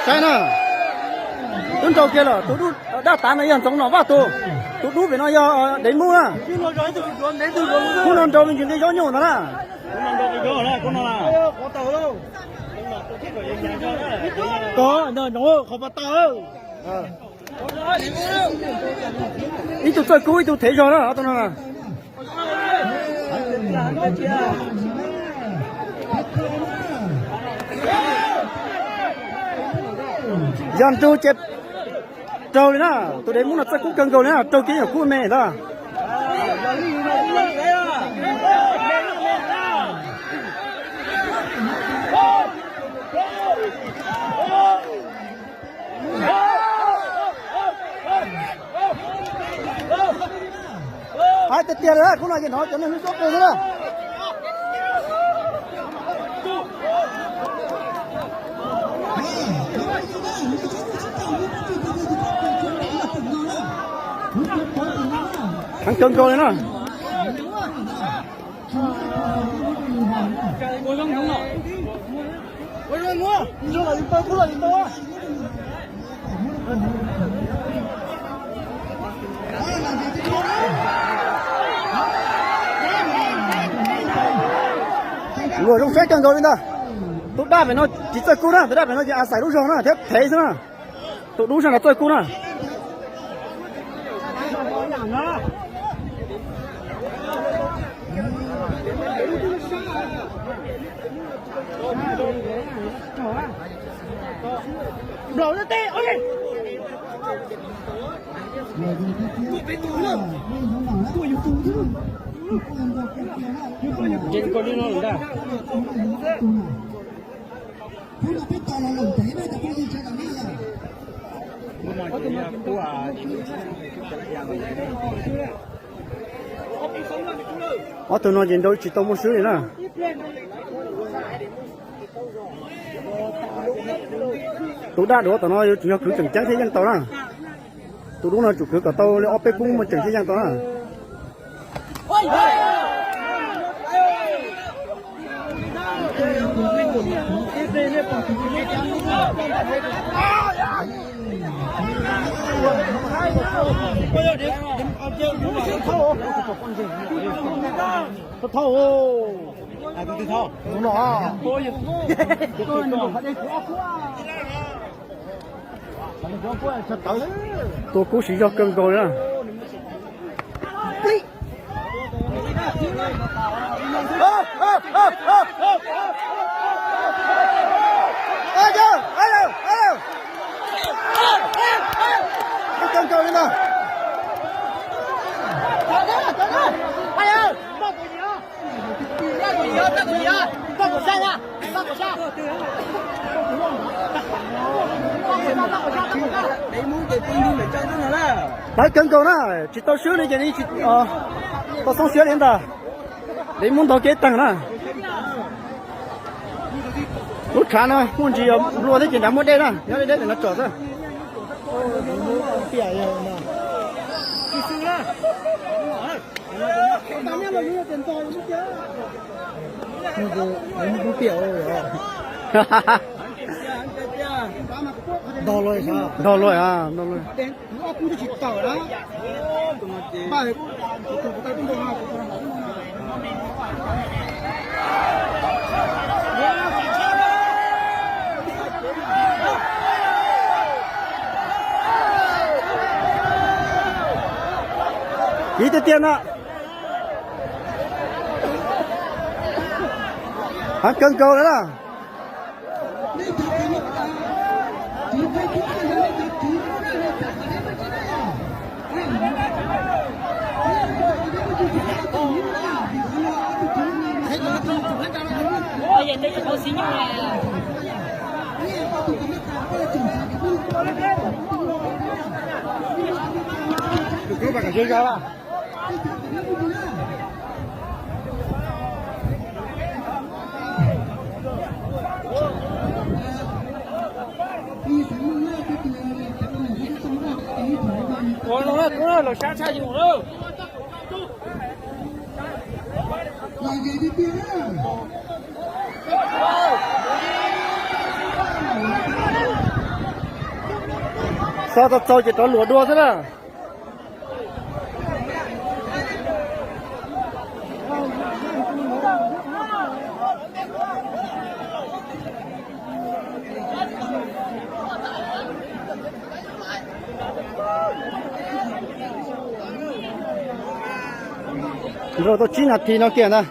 Saib na, twb nrau kiag lawm, tus dub dab tav no yog Ntxoov Nom Vaj tus, tus dub pem no yog Dev Mub na. Hnub no nrau me ntsis nqi zaub nyuj ntag na. Ib tug txawj kub ib tug thev zog na, ob tug no na. Yog nrug ces raug li na, tus Dev Mub no txawj kub kawg nkaus li na, raug kiag nyuam kub me ntag. Hais tiag tiag li, khub no ces hnov cov neeg hlub xyob qw xwb na. Heev kawg nkaus li na. Luag zoo saib kawg nkaus li ntag. Tus dab pem no tsis txawj kub na, tus dab pem no ces a xais lub zog na thiab thev xwb na. Tus dub sab no txawj kub na. Ob tug no ces nrau tsis tau muaj swb li na. Tus dab duav tom no yuav tsum yog kwv tseem ceeb thiaj yeej tau na. Tus dub no tsum kwv kom tau li ob peb kub muaj tseem thiaj yeej tau na. Tua kub siv zog kawg nkaus li na. Kawg nkaus li na. Tawv kawg nkaus na, tsis tau swb li ces tau xoob siab li ntag. Dev Mub ntog kev tag na. Lub tshav no muaj ntsis nplua thiab ces nrad muaj dej na, nyob deb deb ntawm no tsom xwb. Ntog luaj, ntog luaj. Kiv tiag tiag no. Heev kawg nkaus li na. Ua no na, kub na, los sab tshaj yus na. Tog tau txaus ces rov luam dua xwb na. Nrau tau tsib nas this no kiag ntag.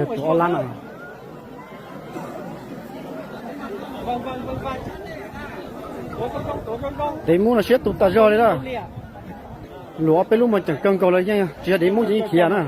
Tus ob lab no. Dev Mub no siab tus tas zog li na. Luam ob peb lub mas ceem kawg nkaus lawm, yeej tsis yog Dev Mub ces yeej khiav na.